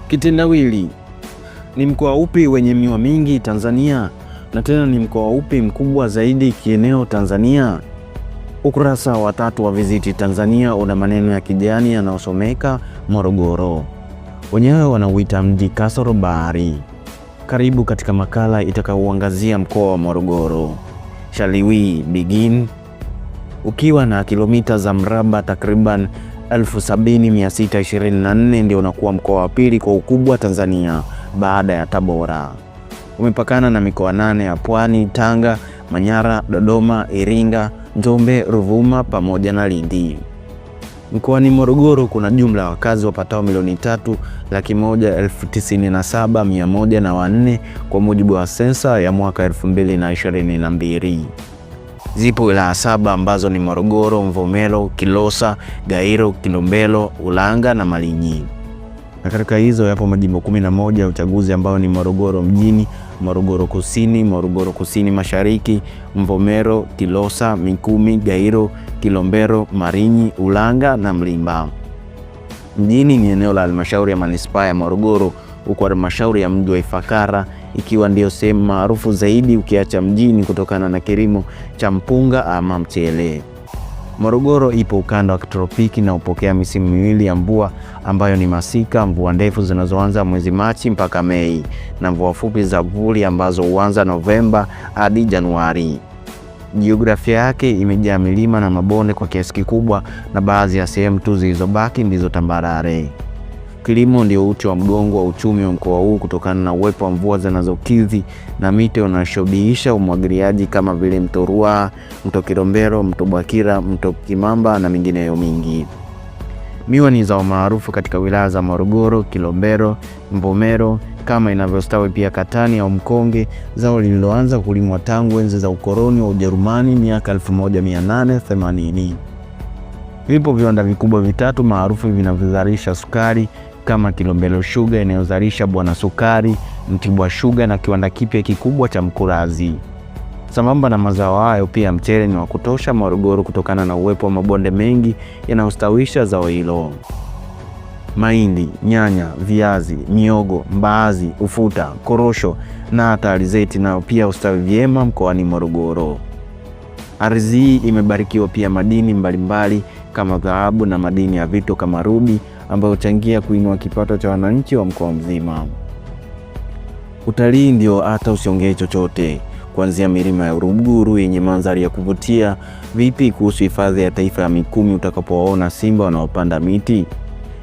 Kitendawili ni mkoa upi wenye miwa mingi Tanzania? Na tena ni mkoa upi mkubwa zaidi kieneo Tanzania? Ukurasa wa tatu wa Visit Tanzania una maneno ya kijani yanayosomeka Morogoro. Wenyewe wanauita mji kasoro bahari. Karibu katika makala itakayouangazia mkoa wa Morogoro. Shall we begin? Ukiwa na kilomita za mraba takriban 70,624 ndio unakuwa mkoa wa pili kwa ukubwa Tanzania baada ya Tabora. Umepakana na mikoa 8 ya Pwani, Tanga, Manyara, Dodoma, Iringa, Njombe, Ruvuma pamoja na Lindi. Mkoani Morogoro kuna jumla ya wakazi wapatao 3,197,104 kwa mujibu wa sensa ya mwaka 2022. Zipo wilaya 7 ambazo ni Morogoro, Mvomero, Kilosa, Gairo, Kilombero, Ulanga na Malinyi. Na katika hizo yapo majimbo 11 ya uchaguzi ambayo ni Morogoro mjini, Morogoro Kusini, Morogoro Kusini Mashariki, Mvomero, Kilosa, Mikumi, Gairo, Kilombero, Malinyi, Ulanga na Mlimba. Mjini ni eneo la halmashauri ya manispaa ya Morogoro, huku halmashauri ya mji wa Ifakara ikiwa ndiyo sehemu maarufu zaidi ukiacha mjini kutokana na kilimo cha mpunga ama mchele. Morogoro ipo ukanda wa kitropiki na hupokea misimu miwili ya mvua ambayo ni masika, mvua ndefu zinazoanza mwezi Machi mpaka Mei, na mvua fupi za vuli ambazo huanza Novemba hadi Januari. Jiografia yake imejaa milima na mabonde kwa kiasi kikubwa, na baadhi ya sehemu tu zilizobaki ndizo tambarare. Kilimo ndio uti wa mgongo wa uchumi wa mkoa huu kutokana na uwepo wa mvua zinazokidhi na mito inayoshabihisha umwagiliaji kama vile mto Ruaha, mto Kilombero, mto Bwakira, mto Kimamba na mingineyo mingi. Miwa ni zao maarufu katika wilaya za Morogoro, Kilombero, Mvomero, kama inavyostawi pia katani au mkonge, zao lililoanza kulimwa tangu enzi za ukoloni wa Ujerumani miaka 1880. Vipo viwanda vikubwa vitatu maarufu vinavyozalisha sukari kama Kilombero Sugar inayozalisha Bwana Sukari, Mtibwa Sugar na kiwanda kipya kikubwa cha Mkurazi. Sambamba na mazao hayo, pia mchele ni wa kutosha Morogoro kutokana na uwepo wa mabonde mengi yanayostawisha zao hilo. Mahindi, nyanya, viazi, miogo, mbaazi, ufuta, korosho na hata alizeti nayo pia hustawi vyema mkoani Morogoro. Ardhi hii imebarikiwa pia madini mbalimbali kama dhahabu na madini ya vito kama rubi ambayo huchangia kuinua kipato cha wananchi wa mkoa mzima. Utalii ndio hata usiongee chochote, kuanzia milima ya Uruguru yenye mandhari ya kuvutia. Vipi kuhusu hifadhi ya taifa ya Mikumi utakapowaona simba wanaopanda miti?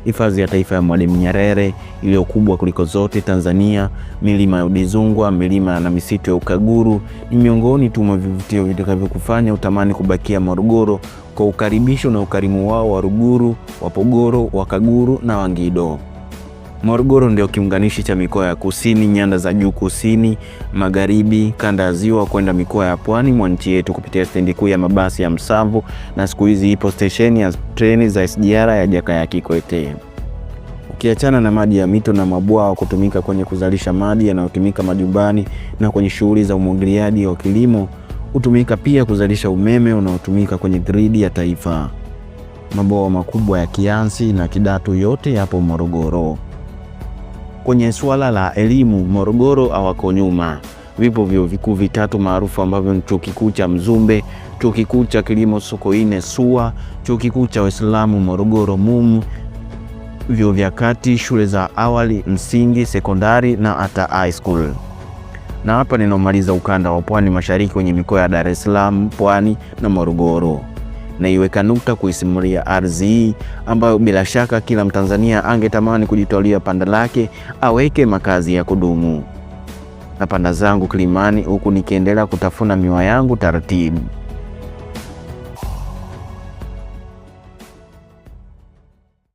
Hifadhi ya taifa ya Mwalimu Nyerere iliyo kubwa kuliko zote Tanzania, milima ya Udzungwa, milima na misitu ya Ukaguru ni miongoni tu mwa vivutio vitakavyokufanya utamani kubakia Morogoro kwa ukaribisho na ukarimu wao Waruguru, Wapogoro, Wakaguru na Wangido. Morogoro ndio kiunganishi cha mikoa ya kusini, nyanda za juu kusini, magharibi, kanda ya ziwa kwenda mikoa ya pwani mwa nchi yetu kupitia stendi kuu ya mabasi ya Msamvu, na siku hizi ipo stesheni ya treni za SGR ya Jakaya Kikwete. Ukiachana na maji ya mito na mabwawa kutumika kwenye kuzalisha maji yanayotumika majumbani na kwenye shughuli za umwagiliaji wa kilimo, hutumika pia kuzalisha umeme unaotumika kwenye gridi ya taifa. Mabwawa makubwa ya Kiansi na Kidatu yote yapo Morogoro. Kwenye suala la elimu, Morogoro hawako nyuma. Vipo vyuo vikuu vitatu maarufu ambavyo ni Chuo Kikuu cha Mzumbe, Chuo Kikuu cha Kilimo Sokoine SUA, Chuo Kikuu cha Waislamu Morogoro MUM, vyuo vya kati, shule za awali, msingi, sekondari na hata high school. Na hapa ninaomaliza ukanda wa Pwani Mashariki kwenye mikoa ya Dar es Salaam, Pwani na Morogoro. Naiweka nukta kuisimulia ardhi hii ambayo bila shaka kila Mtanzania angetamani kujitwalia panda lake aweke makazi ya kudumu. Na panda zangu kilimani huku nikiendelea kutafuna miwa yangu taratibu.